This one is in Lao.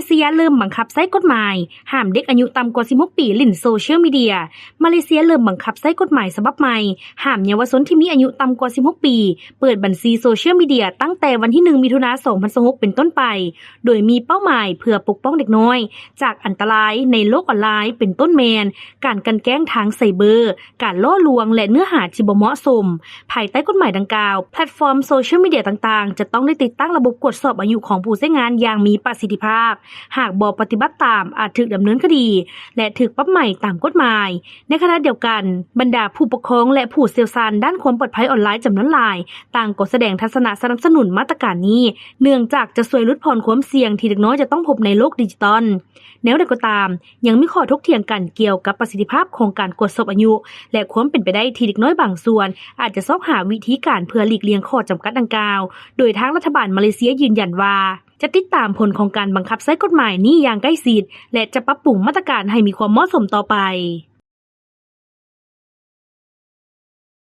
ເຊຍເລີ່ມບັງຄັບໃຊ້ກົດໝາຍ ຫ້າມເດັກອາຍຸຕ່ຳກວ່າສິບຫົກປີຫຼິ້ນໂຊຊຽວມີເດຍ. ມາເລເຊຍເລີ່ມບັງຄັບໃຊ້ກົດໝາຍສະບັບໃໝ່ ຫ້າມເຍົາວະຊົນທີ່ມີອາຍຸຕ່ຳກວ່າສິບຫົກປີ ເປີດບັນຊີໂຊຊຽວມີເດຍ ຕັ້ງແຕ່ວັນທີໜຶ່ງ ມິຖຸນາ ສອງພັນຊາວຫົກ ເປັນຕົ້ນໄປ, ໂດຍມີເປົ້າໝາຍເພື່ອປົກປ້ອງເດັກນ້ອຍຈາກອັນຕະລາຍໃນໂລກອອນລາຍ ເປັນຕົ້ນແມ່ນ ການກັ່ນແກລ້ງທາງໄຊເບີ, ການຫຼໍ່ລວງ ແລະ ເນື້ອຫາທີ່ບໍ່ເໝາະສົມ. ພາຍໃຕ້ກົດໝາຍດັ່ງກ່າວ, ແພລດຟອມໂຊຊຽວມີເດຍຕ່າງໆ ຈະຕ້ອງໄດ້ຕິດຕັ້ງລະບົບກວດສອບອາຍຸຂອງຜູ້ໃຊ້ງານຢ່າງມີປະສິດທິພາບ. ຫາກບໍ່ປະຕິບັດຕາມ, ອາດຖືກດຳເນີນຄະດີ ແລະ ຖືກປັບໃໝຕາມກົດໝາຍ. ໃນຂະນະດຽວກັນ, ບັນດາຜູ້ປົກຄອງ ແລະ ຜູ້ຊ່ຽວຊານດ້ານຄວາມປອດໄພອອນລາຍຈຳນວນຫຼາຍ ຕ່າງກໍສະແດງທັດສະນະສະໜັບສະໜູນມາດຕະການນີ້, ເນື່ອງຈາກຈະຊ່ວຍຫຼຸດຜ່ອນຄວາມສ່ຽງທີ່ເດັກນ້ອຍຈະຕ້ອງພົບໃນໂລກດິຈິຕອນ. ແນວໃດກໍຕາມ, ຍັງມີຂໍ້ຖົກຖຽງກັນກ່ຽວກັບປະສິດທິພາບຂອງການກວດສອບອາຍຸ ແລະ ຄວາມເປັນໄປໄດ້ທີ່ເດັກນ້ອຍບາງສ່ວນອາດຈະຊອກຫາວິທີການເພື່ອຫຼີກລ່ຽງຂໍ້ຈຳກັດດັ່ງກ່າວ, ໂດຍທາງລັດຖະບານມາເລເຊຍຢືນຢັນວ່າ ຈະຕິດຕາມຜົນຂອງການບັງຄັບໃຊ້ກົດໝາຍນີ້ຢ່າງໃກ້ຊິດ ແລະ ຈະປັບປຸງມາດຕະການໃຫ້ມີຄວາມເໝາະສົມຕໍ່ໄປ.